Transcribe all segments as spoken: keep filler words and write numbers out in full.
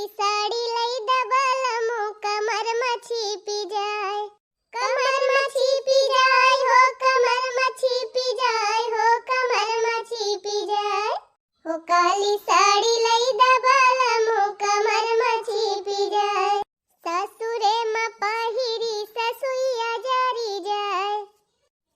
साड़ी लई द बलमू, कमर म छिपि जाए, कमर म छिपि जाए हो, कमर म छिपि जाए हो, कमर म छिपि जाए। हो काली साड़ी लई द बलमू, कमर म छिपि जाए। ससुरे म पहिरी ससुइया जरि जाए।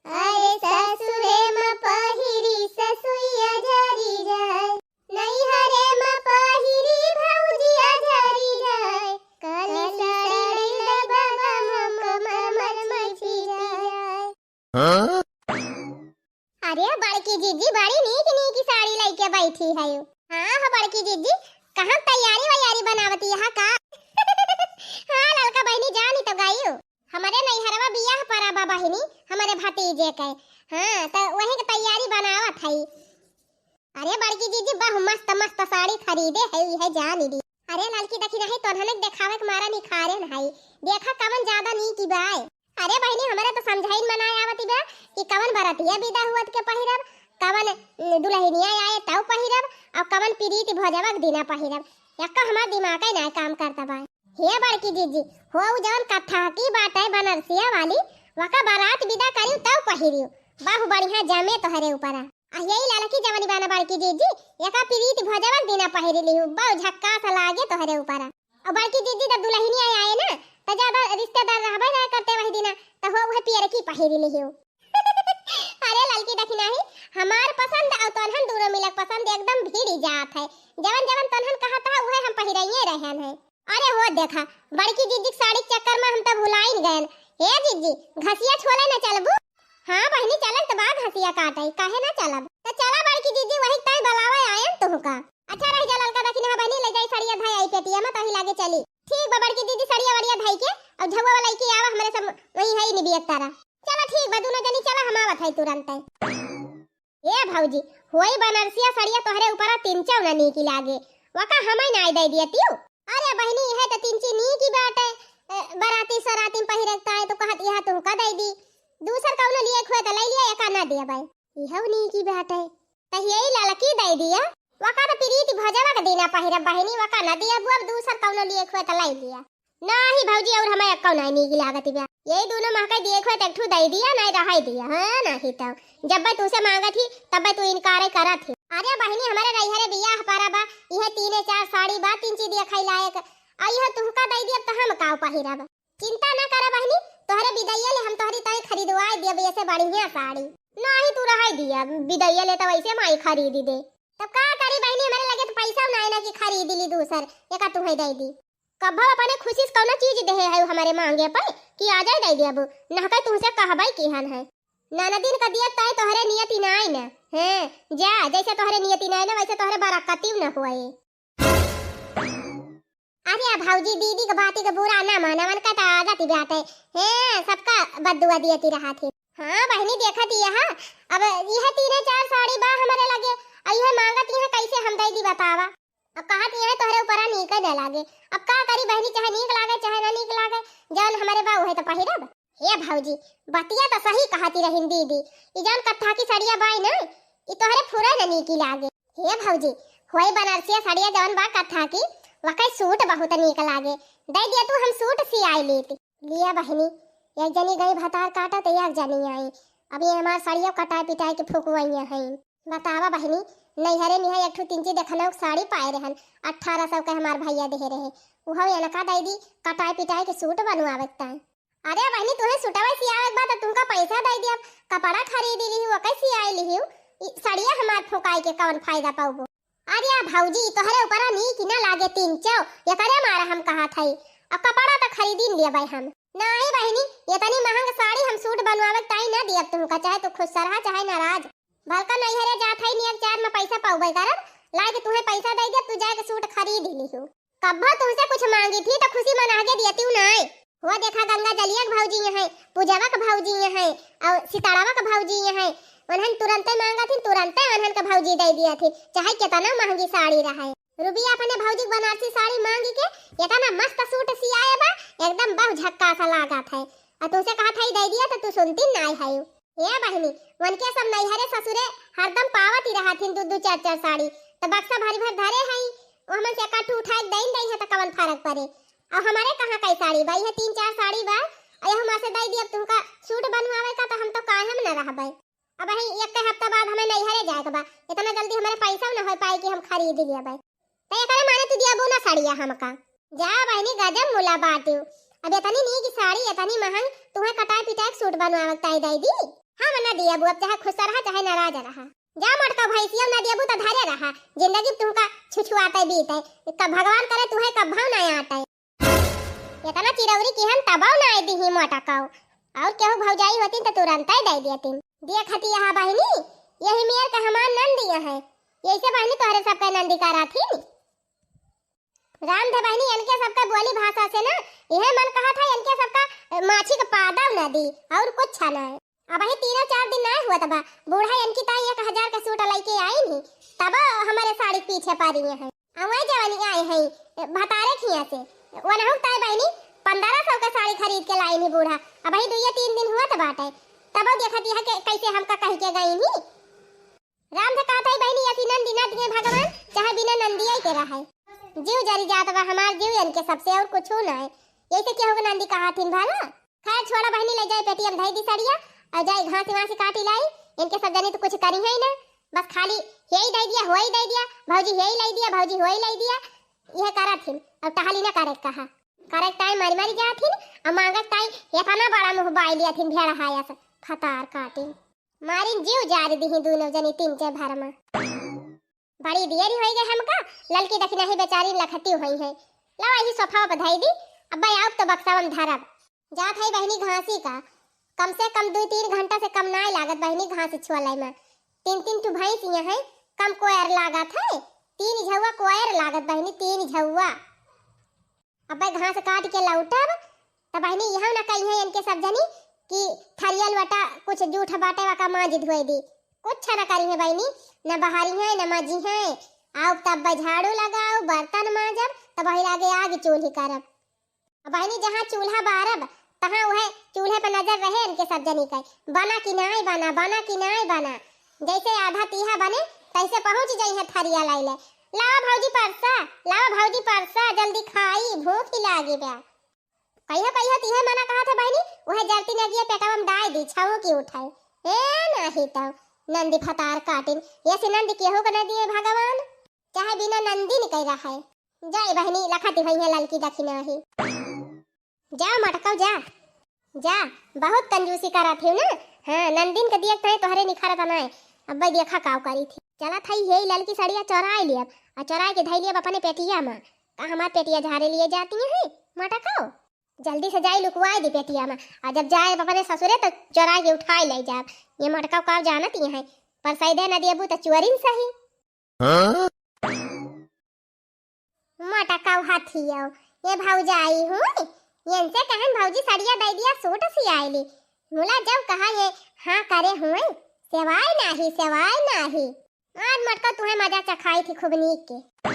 अरे ससुरे म पहिरी ससुइया जरि जाए। नैहरे म पहिरी भौजिया जरि जाए। काली साड़ी लई द बलमू, कमर म छिपि जाए। हाँ? अरे बड़की जीजी बड़ी नीक नीक साड़ी लइके बैठी है। हाँ हो बड़की जीजी, कहाँ तैयारी वैयारी बनावती है का? हाँ ललका बहिनी जानी तो गई। हमरे नैहरवा बियाह परा बा बहिनी, हमरे भतीजे के। हाँ तो वही के तैयारी बनावत है। अरे बड़की जीजी बहु मस्त मस्त साड़ी खरीदे है, है जानी दी। अरे ललकी देखी नहीं तोन्हने के देखावे के मारा निखारे न है। देखा कवन ज्यादा नीक बाय। अरे बहिनी, हमरे तो समझाइन म नाय आवत बा कि कवन बरतिया बिदा हुअत के पहिरब, कवन, उम, दुलहिनिया आए तब पहिरब, अउर कवन पिरीति भोजवा के दिना पहिरब। एक्का हमार दिमागै नाय काम करत बा। हे बड़की जीजी, हो उ जवन कत्था की बाटै बनारसिया वाली, वका बरात बिदा करिउ तब पहिरिउ। बहु बढ़िया जमे तोहरे ऊपरा। आ यही ललकी जवनी बाना बड़की जीजी, एका पिरीति भोजवा के दिना पहिरि लिहु, बहु झक्कास लागे तोहरे ऊपरा। अउर बड़की दीदी जब दुलहिनिया आए ना, त ज्यादा रिश्तेदार रहबे ना करते वही दिना, त हो उहे पियरकी पहिरी लिहियो। अरे ललकी देखी नाही, हमार पसंद अउर तोन्हन दूनो मिलक पसंद एकदम भिड़ी जात है। जवन जवन तोन्हन कहत है, उहे हम पहिराइए रहन है। अरे हो देखा, बड़की दीदी के साड़ी के चक्कर में हम त भुलाइन गयन। हे जीजी, घसिया छोले न चलबू? हाँ बहिनी, चलन त बा घसिया काटई, काहे ना चलब? त चला बड़की दीदी, वही ताई बलावे आयन तुहका। अच्छा रह जा ललका दखिनहा बहिनी, ले जाई सड़िया धई आई पेटिया में, तही लागे चली। ठीक बा बड़की दीदी, सड़िया वड़िया धई के अउर झउआ वाला लइके आवा, हमरे सब वही है निबियत तारा। चला ठीक बा, दूनो जनी चला, हम आवत है तुरंत। ए भौजी, होई बनारसिया सड़िया तोहरे ऊपरा तिनचौ ना नीकी लागे, वका हमई नाई दे दिया तियू। अरे बहिनी, इहे त तिनची नीकी बाटे, ए, बराती सराती में पहिरे के ताई तो कहत इहा तुहका दे दी, दूसर कौनो लिए खोए त ले लिया, एका ना दिया बाई। इहउ नीकी बाटे। त यही ललकी दे दिया। वका त प्रीति भोजवा के दिना पहिरब बहिनी, वका न दिया बुआ, दूसर कौनो लिए खोए त लाई लिया। नाही भौजी, अउर हमें एक्को नाही नीक लागत बा। यही दूनो महके दिए खोए त एक ठू दे दिया, नाही रहाई दिया। हाँ, नाही तो जब्बे तू से मांगत ही, तब्बे तू इनकारे करत ही। अरे बहिनी, हमरे नैहरे बियाह परा बा, इहे तीने चार साड़ी बा, तीन चीज दिया खाई लायक। आ इहे तुहका दे दिया, त हम काउ पहिरब? चिंता ना करा बहिनी, तोहरे बिदैया ले हम तोहरी ताई खरीदवाए दियब ऐसे बढ़िया साड़ी। नाही तू रहाई दिया, बिदैया ले त वैसे माई खरीदी दे। तब का करी बहिनी, हमरे लगे त पैसा नाही ना कि खरीद ली दूसर, एका तुहे दे दी। कब्बो अपने खुशी से कौनो चीज देहे है हमरे मांगे पर कि आ जाए दे दियब, नहके तुहसे कहबई किहन है। ननदिन का दियब ताई तोहरे नियति नाही ना। हैं, जा, जैसे तोहरे नियति नाही ना वैसे तोहरे बरकतिउ न होए। अरे भौजी, दीदी के बाती के बुरा ना माना, उनका त आदत बाटे। हैं, सबका बद्दुआ दियती रहत ही। हाँ बहिनी, देखत ही यह, अब यह तीने चार साड़ी बा हमरे लगे, अउर यह मांगत यह कैसे हम दे दी बतावा? अब कहत यह तोहरे ऊपरा नीके न लागे। अब का करी बहिनी, चाहे नीक लागे चाहे ना नीक लागे, जौन हमरे बा उहे त पहिरब। हे भौजी, बतिया त सही कहती रहिन दीदी, ई जौन कत्था की सड़िया बाई ना, ई तोहरे फुरे न नीकी लागे। हे भौजी, होई बनारसिया सड़िया जौन बा कत्था की, वकै सूट बहुत नीक लागे, दे दिया तू, हम सूट सियाई लेती। लिया बहिनी, एक जनी गई भतार काटा त एक जनी आई, अब ये हमार सड़िया कटाए पिटाए के फुकवैया हैं। बतावा बहिनी, नैहरे निहा एक ठू तिनची देखनऊ के साड़ी पाए रहन, अठारह सौ के हमार भैया देहे रहे, उहो एनका दे दी, कटाए पिटाए के सूट बनवावे के ताई। अरे बहिनी, तुहे सुटवा सियावे के बा त तुमका पैसा दे दियब, कपड़ा खरीदी लिही, ओके सियाई लिही, ई सड़िया हमार फुकाई के कौन फायदा पाउबो? अरे भौजी, तोहरे ऊपरा नीक ना लागे तिनचौ, एकरे मारा हम कहत हई, अब कपड़ा त खरीदी न लेबै हम। नाही बहिनी, इतनी महंग साड़ी हम सूट बनवावे के ताई ना दियब तुमका, चाहे तू खुश रहा चाहे नाराज। बलका नैहरे जात हई, नियम चार में पैसा पउबे करब, लाए के तुहे पैसा दे देब, तू जाए के सूट खरीद लिहू। कब्बो तुमसे कुछ मांगी थी तो खुशी मना के दियती हूँ नाय। वो देखा गंगा जलिया के भौजी यहाँ है, पूजवा के भौजी यहाँ है, और सितारावा के भौजी यहाँ है, उन्हन तुरंते मांगा थी, तुरंते उन्हन के भौजी दे दिया थी, चाहे कितना महंगी साड़ी रहे। रुबिया अपने भौजी के बनारसी साड़ी मांगी के इतना मस्त सूट सियाए बा, एकदम बहु झक्कास लागत है। और तुमसे कहा था ही दे दिया तो तू सुनती नाय है। हे बहिनी, उनके सब नैहरे ससुरे हरदम पावत ही रहत हिन दू दू चार चार साड़ी, त बक्सा भरी भर धरे हई, वो हमन से एकाठू उठाए के दइन दई है, त कवन फरक परे। अब हमरे कहाँ कई साड़ी बा, इहे तीन चार साड़ी बा, अउ यहू मा से दइ दियब तुहका सूट बनवावे का, त हम तो कायम न रहबे। अबहीं एक्के हफ्ता बाद हमें नैहरे जाए के बा, इतना जल्दी हमरे पैसा न होइ पाई कि हम खरीद लेबे। त एकरे माने तू दियबू ना साड़िया हमका? जा बहिनी, गजब मुला बाटिउ। अब एतनी नीक साड़ी, एतनी महंग, तुहे कटाई पिटाई सूट बनवावे के ताई दइ दी? हम ना दियबू, अब चाहे खुश रहा, चाहे नाराज रहा। जा मोटका भैंसिया, ना दियबू त धरे रहा, जिंदगी तुहका छुछुआते बीते। कब भगवान करे तुहे कब भाव ना आटे। एतना चिरौरी किहन तबौ ना आए दिही मोटकौ। और केहू भौजाई होतिन त तुरंतै दइ देतिन। देखति अहा बहिनी, यही मेर के हमार नंदी अहै। यैसे बहिनी तोहरे सबके नंदी करथिन। राम धे बहिनी, इनके सबका बोली भाषा से ना, इहे मन कहत है, इनके सबका, अ, माछी के पादव न दी, और कुछ ना है। अबहीं तीनों चार दिन नाय हुआ तबा, बूढ़ा इनकी ताई एक हजार का सूट लइके आइन ही, तब हमरे साड़ी के पीछे परी हैं। अवै जवनी आए हैं, अ, भतारे खिया से, वनहु ताई बहिनी पन्द्रह सौ का साड़ी खरीद के लाइन ही बूढ़ा। अबहीं दुइये तीन दिन हुआ तबा बाटे, तब देखत यह के कैसे हमका कह के गई ही। राम से कहत है, "बहिनी, यसी नंदी ना दिए भगवान, चाहे बिना नंदिये के रहे।" जीव जरी जात बा हमार, जीव इनके सबसे और कुछू ना है। यैसे केहू के नंदी कहथिन भला? खैर छोड़ा बहिनी, ले जाए पेटिया में धई दी सड़िया और जाए घास वास काटी लाई। इनके सब जनी तो कुछ करी है ना, बस खाली हेई दइ दिया, होई दइ दिया, भौजी हेई लइ दिया, भौजी होई लइ दिया, यह करथिन। अब टहली ना करे के कहा, करे के ताई मरी मरी जाथिन, और मांगे के ताई एतना बड़ा मुँह बाई लियाथिन भेड़ हाया से फतार काटिन। मारिन जीव जारी दिही दूनो जनी तीन के भर में। बड़ी देरी होई गई हमका, ललकी दखिनही बेचारी लखती होई है। लावा यही सोफा पर धई दी, अब आउब तो बक्सा में धरब। जात है बहिनी घासी का, कम से कम दुई तीन घंटा से कम नाय लागत बहिनी घास छुअले में। तीन तीन ठो भैंस यहाँ है, कम कोयर लागत है, तीन झौआ कोयर लागत बहिनी, तीन झौआ। अबे घास काट के लौटब, त बहिनी, इहौ न कहिहैं इनके सब जनी कि थरिया लोटा कुछ जूठ बाटे, वका माँज धोए दी। कुछ न करिहैं बहिनी, न बहारिहैं, न मजिहैं। आउब तब झाड़ू लगाउब, बर्तन माँजब, तब वही लागे आग चूल्ही करब। अब बहिनी, जहाँ चूल्हा बारब, तहाँ वह चूल्हे पर नजर रहे इनके सब जनी के, बना कि नाय बना, बना कि नाय बना। जैसे आधा तीहा बने, तैसे पहुँच जइहैं थरिया लाइले। लावा भौजी परसा, लावा भौजी परसा, जल्दी खाई, भूख ही लागी बा। कहियो कहियो तीहे मना कहत है बहिनी, वह जरती नगिया पेटवा में डाय दी, छाऊ की उठाए। ए नाही तो नंदी फतार काटिन, ये से नंदी केहू के न दिए भगवान, चाहे बिना नंदी निकल रहा है। जाए बहिनी, लखती होई है ललकी दखिनही। जा मटकौ जा, जा, बहुत कंजूसी करत हिउ ना। हाँ, नंदिन के दियक तहे तोहरे निखारत नाय। अब्बे देखा काव करी थी। चलत हई हे ललकी सड़िया चोराए लियब, आ चोराए के धई लियब अपने पेटिया में। का हमार पेटिया झारे लिए जाती हैं मटकौ? जल्दी से जाई लुकवाए दी पेटिया में, आ जब जाए अपने ससुरे तो चोराए के उठाए ले जाब। ये मटकौ काव जानत ही है, पर सैदे न दियबू तो चोरिन सही। हाँ? मोटकौ हथियौ, ये भौजाई हुई, इनसे कहन भौजी सड़िया दे दिया सूट सियाइली। मुला जब कहा ये हाँ करे हुई, सेवाई नाही, सेवाई नाही। आज मोटकौ तुहे मजा चखाई थी खूब नीक के।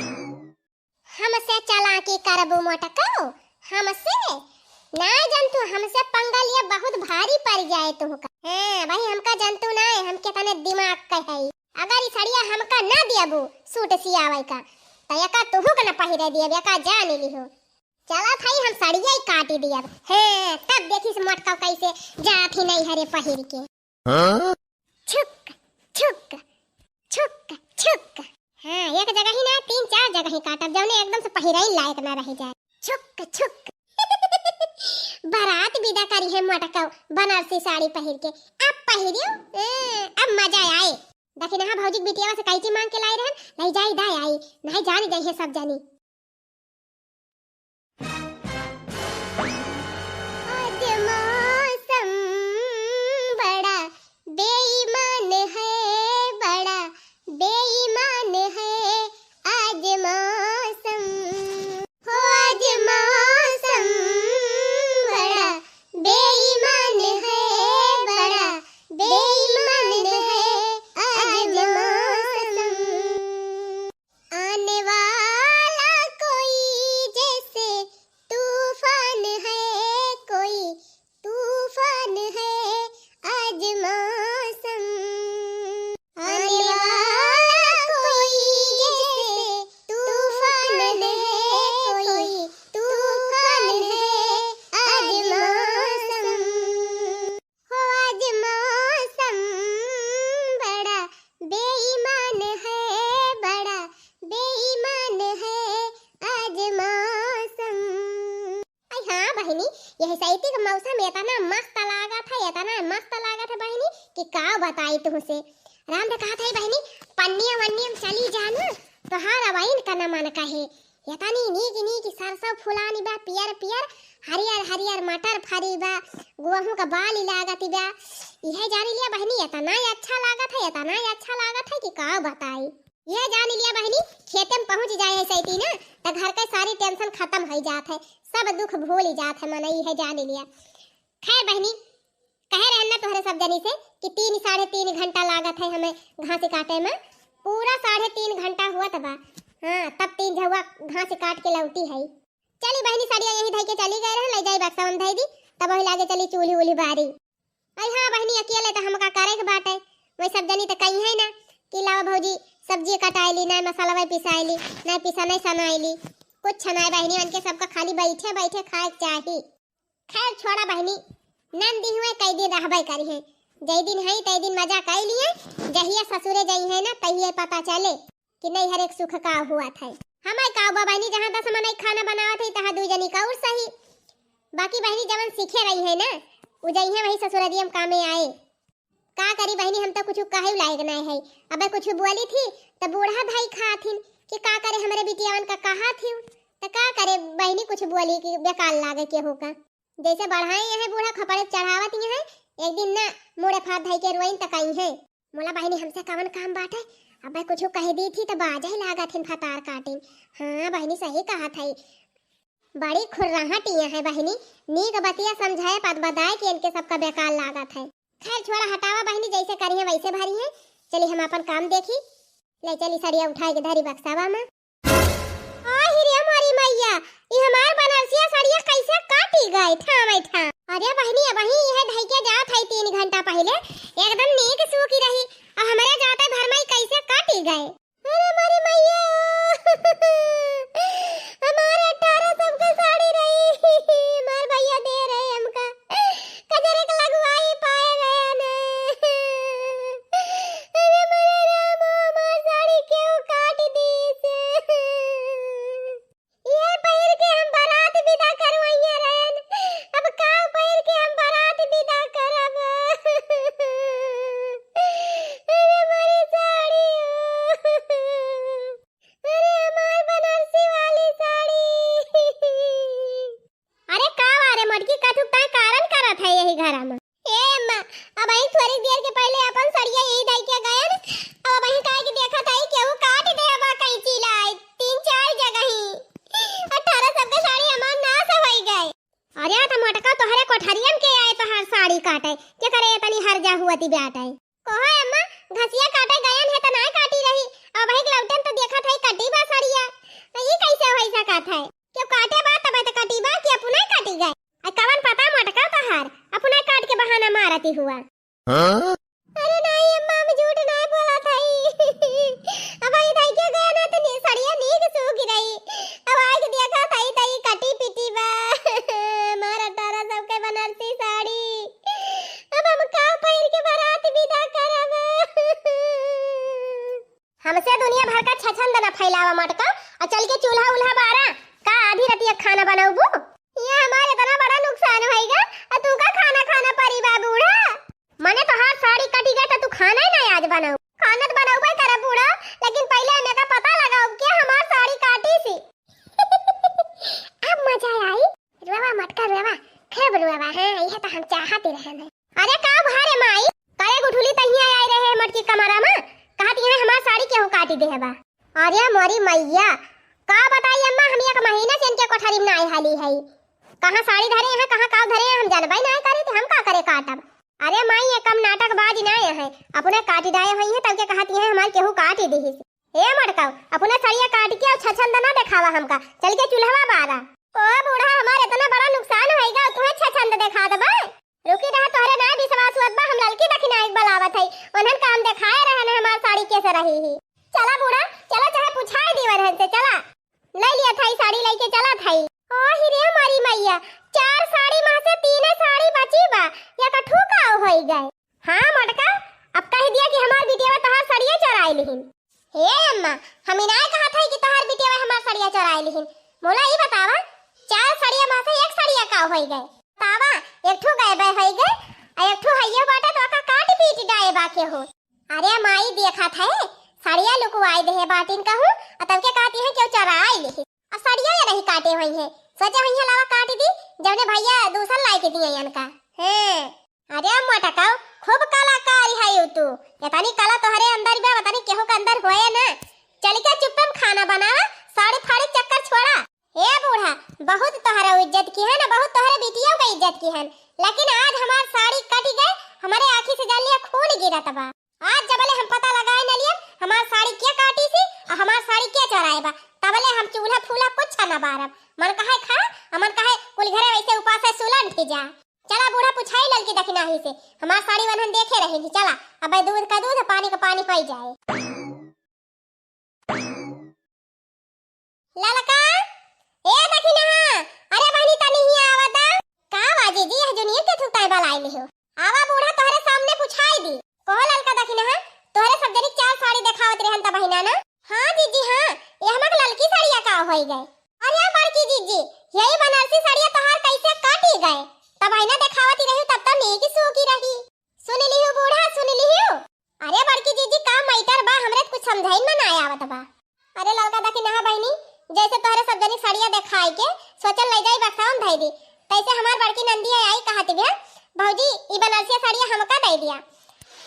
हमसे चालाकी करबू मोटकौ, हमसे? ना जंतु, हमसे पंगा लिए बहुत भारी पड़ जाए तुहका। हाँ, भाई हमका जंतु ना है, हम कितने दिमाग के है। अगर ई सड़िया हमका ना दियबू सूट सियावे का, त एका तुहू के ना पहिरे दियब, एका जान लिहो। चला थाई हम सड़िया ही काटी दियब। हे, तब देखी से मोटका कैसे जात ही नहीं हरे पहिर के। हाँ? छुक, छुक, छुक, छुक। हाँ, एक जगह ही ना, तीन चार जगह ही काटब, जौने एकदम से पहिरे लायक ना रह जाए। छुक, छुक। बारात विदा करी है मोटका बनारसी साड़ी पहिर के। अब पहिरियो, ए, अब मजा आए। देखी ना भौजी के बिटियावा से कैची मांग के लाई रहन, नहीं जाई दाई आई, नहीं जानी जाई है सब जानी। आज मौसम बड़ा बेईमान है, बड़ा बेईमान है आज मौसम। हो आज मौसम बड़ा बेईमान है, बड़ा बेईमान है आज मौसम। आने वाला यह सैती के मौसम इतना मस्त लागत है, इतना मस्त लागत है बहिनी कि का बताई तुमसे। राम दे कहत है बहिनी, पन्निया वन्निया में चली जाना, तोहार अबहिन का न मन कहे। इतनी नीक नीक सरसों फुलानी बा, पियर पियर, हरियर हरियर मटर फरी बा, गोहूं का बाली लागत बा। यह जानी लिया बहिनी, इतना ही अच्छा लागत है, इतना ही अच्छा लागत है कि का बताई। यह जानी लिया बहिनी, खेते में पहुंच जाए है सैती ना, त घर के सारी tension खत्म हो जात है, सब दुख भूल जात है मनई, यह जानी लिया। खैर बहिनी, कहे रहन ना तोहरे सब जनी से कि तीन, साढ़े तीन घंटा लागत है हमें घास काटे में। पूरा साढ़े तीन घंटा हुआ त बा। हाँ, तब तीन झउआ घास काट के लौटी है। चली बहिनी, सड़िया यही धई के चली गए रहन, ले जाई बक्सा में धई दी, तब वही लागे चली चूल्ही उल्ही बारी। अरे हाँ बहिनी, अकेले त हमका करे के बाटे। वही सब जनी त कही है ना कि लावा भौजी, सब्जी कटाइली, ना मसाला पिसाइली, ना पिसा नहीं सनाइली, कुछ नहीं बहिनी, उनके सबका खाली बैठे बैठे खाए के चाही। खैर छोड़ा बहिनी, नंदी हुए कई दिन रहबे करी है, जय दिन है तय दिन मजा कर लिए, जहिया ससुरे जाई है ना तहिए पता चले कि नहीं हर एक सुख का हुआ था। हमारे का बा बहिनी, जहाँ दस मनई खाना बनावत है तहाँ दू जनी का और सही, बाकी बहिनी जवन सीखे रही है ना, उ जाई है वही ससुररिया में कामे आए। का करी बहिनी, हम तो कुछ कहे लायक नहीं है। अबे कुछ बोली थी त बूढ़ा भाई खाथिन कि का करे, हमरे बिटियावन का कहा थी त का करे बहिनी, कुछ बोली कि बेकार लागे केहू का। जैसे बढ़ाए यहाँ बूढ़ा खपड़े चढ़ावत यहाँ, एक दिन ना मुड़े फात धई के रोइन त कही है। मोला बहिनी हमसे कवन काम बाटे, अबे कुछ कह दी थी त बाजे ही लागत हिन फतार काटिन। हाँ बहिनी सही कहा था, बड़ी खुर्राहट यहाँ है बहिनी, नीक बतिया समझाए पद बताए कि इनके सबका बेकार लागत है। खैर छोड़ा, हटावा बहिनी, जैसे करी है वैसे भरी है। चली हम अपन काम देखी। ले चली सड़िया उठाए के धरी बक्सावा में। आ हिरे हमारी मैया, ई हमार बनारसिया सड़िया कैसे काटी गए ठाम ठाम। अरे बहिनी, अबही यह धई के जात है तीन घंटा पहले, एकदम नीक सूखी रही, और हमारे जाते भर में ई कैसे काटी गए। अरे हमारी मैया, हमार अठारह सौ के साड़ी रही, हमार भैया दे रहे हमका, कजरे के लगवाई पाए रहे ने। अरे मरे राम, हमार साड़ी क्यों काट दी से? ये पहिर के हम बारात विदा करवइया रहन, अब का पहिर के हम बारात विदा करब? अरे हमारी साड़ी हो। अरे हमार बनारसी वाली साड़ी। अरे का वारे मटकी, कथुक ताय कारण करत है यही घरा में? ए अम्मा, अबही थोड़ी देर के पहले अपन सड़िया यही धई के गयन, अब अबही काहे के देखत है केहू काट दे बा कैंची लाए, तीन चार जगह ही। अठारह सौ के साड़ी हमार नाश होई गए। अरे त मोटका, तोहरे कोठरियन के आए तोहार साड़ी काटे, के करे इतनी हर्जा हुअती बाटे? कहो अम्मा, घसिया काटे गयन है त नाय काटी रही, अब भाई लौटन त देखत है कटी बा सड़िया। त ई कैसे होई सकत है? केहू काटे बा तबे त कटी बा कि अपने काटी गए? आ कवन पता मोटका तोहार, अपने काट के बहाना मारती हुआ। हाँ? अरे नाई अम्मा, हम झूठ नाय बोलत हई। अब ई धई के गया ना त नी-, सड़िया नीक सूख रही। अब आके देखा थई त ई कटी पिटी बा। हमार अठारह सौ के बनारसी साड़ी। अब हम का पहिर के बारात विदा करब? हमसे दुनिया भर का छछंद न फैलावा मटका, और चल के चूल्हा उल्हा बारा, का आधी रतिया खाना बनौबू? ये हमार इतना बड़ा नुकसान होइगा, और तू का खाना खाना परी बा बूढ़ा? मने तोहार साड़ी कटी गए त तू खाना ही ना आज बनाऊ। खाना त बनौबे करे बूढ़ा, लेकिन पहले हमें का पता लगाओ के हमार साड़ी काटी सी। अब मजा आई। रुआवा मटका रुआवा, खूब रुआवा, हाँ, यह तो हम चाहत ही रहन है। अरे का भारे माई, काहे गुठुली तहिया आई रहे मटकी कमरा में, कहत यहाँ हमार साड़ी केहू काटी दे बा। अरे मोरी मैया, का बताई अम्मा, हम एक महीना से इनके कोठरी में नाय हाली है। कहाँ साड़ी धरे हैं, कहाँ काव धरे हैं, हम जानबे नाय करे, तो हम का करे काटब। अरे माई, ये कम नाटकबाज नाय है, अपने काटी डाए हुई है, तब के कहत यहाँ हमार केहू काटी दिहिस। ए मटकाऊ, अपना सड़िया काट के और छछंद ना देखावा हमका, चल के चूल्हवा बारा। ओ बूढ़ा, हमार इतना बड़ा नुकसान होइगा, तुम्हें छछंद देखा देबे। रुकी रहा, तोहरे ना विश्वास हुअत बा, हम ललकी दखिना एक बलावत है, उन्हन काम देखाए रहन है, हमार साड़ी कैसे रही ही। चला बूढ़ा, चला चाहे पुछाए दी उन्हन से, चला। ले लिया थाई साड़ी लेके चला थाई। ओ हिरे हमारी मैया, चार साड़ी में से तीने साड़ी बची बा, या कठू का होई गए। हाँ मोटका, अब कह दिया कि हमार बिटिया तोहार सड़िया चोराई लिहिन। हे अम्मा, हम इनाय कहा था कि तोहार बिटिया हमार सड़िया चोराई लिहिन। मोला ई बतावा, चार सड़िया में से एक सड़िया का होई गए? एक ठो गायबे होइ गए, आ एक ठो हइये बाटे तो ओका काट पीट डाए बा केहू। अरे माई देखत है, साड़िया लुकवाई देहे बाटिन कहूँ, आ तब के कहती है केहू चोराइ लिहिस। आ साड़िया ये नहीं काटे होइहैं, सोचे होइहैं लावा काट दी, जउने भइया दूसर लाइ के दिए इनका। हैं, अरे मोटकाऊ, खूब कलाकार है तू, एतनी कला तोहरे अंदर बा, एतनी केहू के अंदर होए ना। चलि के चुप्पे में खाना बनावा, साड़ी फाड़ी चक्कर छोड़ा। ए बूढ़ा, बहुत तोहरा इज्जत किहन, बहुत तोहरे बिटियो का इज्जत किहन, लेकिन आज हमार साड़ी कटि गए, हमरे आँखी से जान लिया खून गिरत बा। आज जबले हम पता लगाए न लियन, हमार साड़ी के काटिस ही अउर हमार साड़ी के चोराए बा, तबले हम चूल्हा फूला कुछ न बारब। मन कहे खा, अउर मन कहे कुल घरे वैसे उपासे सुलंठ जा। चला बूढ़ा पुछाई ललकी दखिनही से, हमार साड़ी वनहन देखे रही थी, चला। अबे दूध का दूध, पानी का पानी होइ जाए। ललका, ए दखिनहा, अरे बहिनी तनी हियाँ आवा दा। का बा जीजी, यह जुनियर के थुकाए बलाई लिहो। आवा बूढ़ा तोहरे सामने पुछाई दी। कहो ललका दखिनहा, तोहरे सब जनी चार साड़ी देखावत रहन त बहिना ना? हाँ जीजी हाँ, ये हमक ललकी साड़िया का होइ गए? अरे बड़की जीजी, यही बनारसी साड़िया तोहार कैसे काटी गए? तब बहिना देखावत ही रही तब तो नीक सूखी रही। सुन लिहो बूढ़ा, सुन लिहो। अरे बड़की जीजी, का मैटर बा, हमरे त कुछ समझाइन में ना आवत बा। अरे ललका दखिनहा बहिनी, जैसे तोहरे सब जनी साड़िया देखाई के सोचन ले जाई बक्सावन धई दी, तैसे हमार बड़की नंदिया आई कहती भे, "भौजी, ई बनारसिया साड़िया हमका दे दिया।"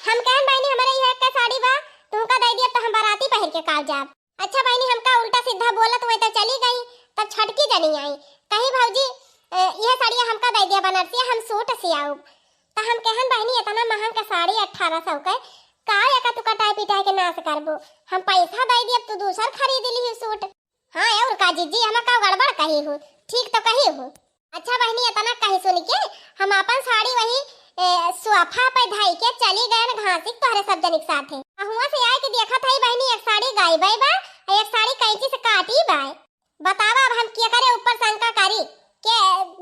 हम कहन, "बहिनी, हमरे इहे एक साड़ी बा, तुमका दे दिया तो हम बाराती पहिर के काल जाब।" अच्छा बहिनी, हमका उल्टा सीधा बोलत हुए तो चली गई, तब छटकी जनी आई, कही, "भौजी, अ, इहे साड़िया हमका दे दिया बनारसिया, हम सूट सियाउब।" त हम कहन, "बहिनी, इतना महंग का साड़ी अठारह सौ के, का एका तू कटाए पिटाए के नाश करबो? हम पैसा दे दियब, तू दूसर खरीद लिही सूट।" हाँ, और का जीजी, हम का गड़बड़ कही हूँ, ठीक तो कही हूँ। अच्छा बहिनी, इतना कही सुन के हम अपन साड़ी वही, ए, सोफा पे धई के चली गए घासी तोहरे सब जनिक साथे। आ हुआं से आए के देखत हई बहिनी, एक साड़ी गायबे बा, आ एक साड़ी कैंची से काटी बा। बतावा, अब हम केकरे ऊपर शंका करी? के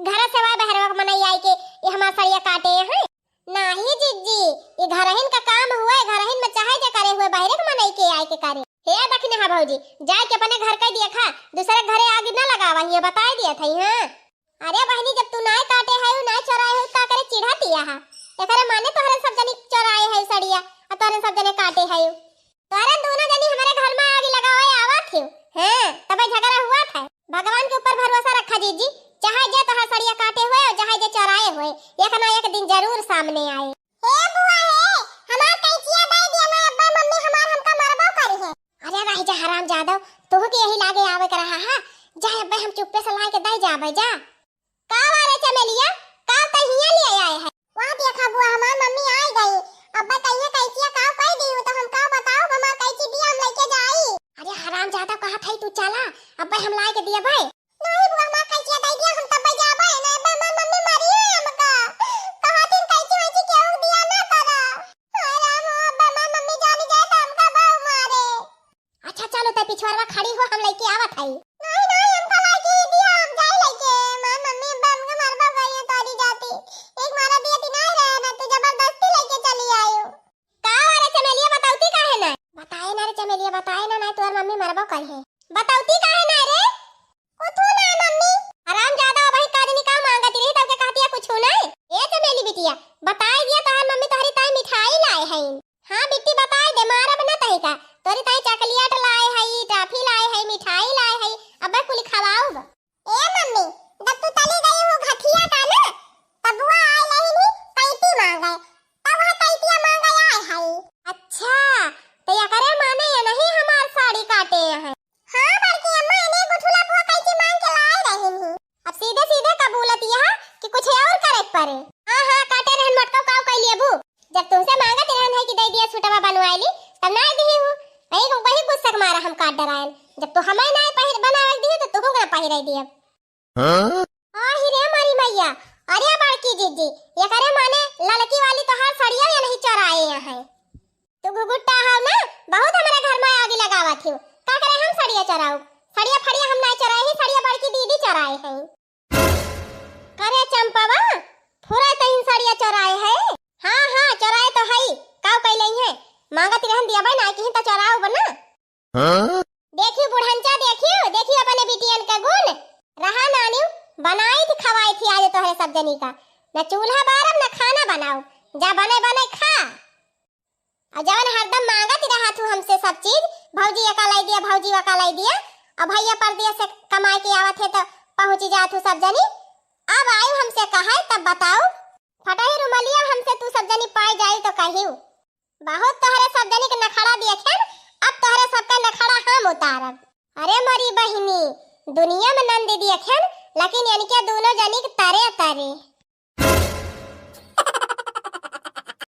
घर से वाय बहरवा के मनई आई के ये हमार सड़िया काटे हैं? नाही जिज्जी, ये घरहिन का काम हुए, घरहिन में चाहे जे करे हुए, बहरे के मनई के आए के करे। हे दखिनहा भौजी, जाए के अपने घर का देखा, दूसरे घरे आग न लगावा, हियां बताए दिया था, हाँ। अरे बहिनी, जब तू नाय काटे है, नाय चोराए है, का करे चिढ़ा दिया हा? एकरे माने तोहरे सब जनी चोराए है सड़िया, आ तोहरे सब जने काटे है। तोहरे दोनों जनी हमारे घर में आग लगावे आवत हो, हैं? तबे झगड़ा हुआ था। भगवान के ऊपर भरोसा रखा जीजी, चाहे जे तोहार सड़िया काटे हुए और चाहे जे चोराए हुए, एक ना एक दिन जरूर सामने आए। हे बुआ हे, हमार कैंचिया दे दिया ना, अब्बा मम्मी हमार हमका मरबो करी है। अरे रह जा हराम जादव, तोह के यही लागे आवे के रहा हा, जा अब्बे हम चुप्पे से लाए के दे जाबे जा। का बारे चमेलिया, का तहिया ले आए है? वहाँ देखा बुआ, हमार मम्मी आई गई। अब बताइए कैंचिया का कह दी, तो हम का बताओ, हमार कैंची दिया हम लेके जाई। अरे हराम जादा कहत है तू चला, अब हम लाए के दिया भाई। नहीं बुआ, हमार कैंचिया दे दिया, हम तब जाबे, नहीं बा हमार मम्मी मारी है हमका। कहत ही कैंची वैंची केहू दिया ना करा। हाय राम हो, अब हमार मम्मी जानी जाए तो हमका बहु मारे। अच्छा चलो, ते पिछुआरवा खड़ी हो, हम लइके आवत हई। नहीं, नहीं, हमका लाइके ही दिया, हम जाई लइके। मार मम्मी, अब्बा हमका मरबो करिए तोरी जाती। एक मारा दिया ती नहीं रहे ना, तू जबरदस्ती लइके चली आयो। का रे चमेलिया, बतौती काहे ना? बताए ना रे चमेलिया, बताए ना, ना तोर मम्मी मरबो करिए। बतौती काहे ना रे? कुछू ना मम्मी। हराम जादा, अबही काजनी का मांगत रही, तब के कहतिया कुछू ना। ए चमेली बिटिया, बताए दिया तोहर मम्मी तोहरी ताई मिठाई लाए हईन। हाँ बिट्टी, बताए दे, मारब न तही का। तोरी ताई चॉकलेट लाए हई, टॉफी लाए हई, मिठाई लाए हई, अबे कुल खवाउब। ए मम्मी, जब तू चली गई हो घटिया का ना, तब वो आए रही नी, कैंची मांगे, तब वह कैंचिया मांगे आए हई। अच्छा, तो एकरे माने ये नहीं हमार साड़ी काटे हैं। हाँ बड़की अम्मा, इन्हें गुठुला फुआ कैंची मांग के लाए रही नी। अब सीधे सीधे कबूलत यह कि कुछ और करे के परे। हाँ, हाँ, काटे रहन मोटका, काव कइ लेबू? जब तुमसे मांगत रहन है कि दे दिया सूटवा बनवाए ली, तब ना दिही हूँ। वही, वही गुस्सा के मारा हम काट डरायन। जब तू हमें ना पहिर, बनावे दिही, तो तुहू के ना पहिरे दियब। हाँ? आ ही रे मारी मैया, अरे बड़की जीजी, ये करे माने ललकी वाली तोहार सड़िया ये नहीं चोराए यहाँ है। तू घुघुट्टा हव ना, बहुत हमारे घर में आगी लगावत हियो। का करे हम सड़िया चोराऊ? सड़िया फड़िया हम ना चोराए ही, सड़िया बड़की दीदी चोराए हैं। करे चंपावा, फुरा तहिन सड़िया चोराए है? हाँ, हाँ, चोराए तो हई। काव कइले हैं? मांगत रहन दिया भाई ना, किहिन त चोराऊ बना। हाँ? देखियो बुढ़ंचा, देखियो, देखियो अपने बिटियन के गुण। रहा नानियो, बनाई थी, खवाई थी आज तोहरे सब जनी का। न चूल्हा बारब, न खाना बनाउब, जा बने बने खा। अउर जवन हरदम माँगत रहत हू हमसे सब चीज, भौजी एका लाई दिया, भौजी वका लाई दिया, अउर भइया परदेस से कमाइ के आवत है त पहुँची जात हू सब जनी। अब आइउ हमसे कहइ तब बताउब। फटही रुमलिया हमसे तू सब जनी पाइ जाइउ त कहिउ। बहुत तोहरे सब जनी के नखड़ा दिएखेन, अब तोहरे सबका नखड़ा हम उतारब। अरे मोरी बहिनी, दुनिया में नंद दिएखेन, लेकिन इनके दूनो जनी के तरे तरे।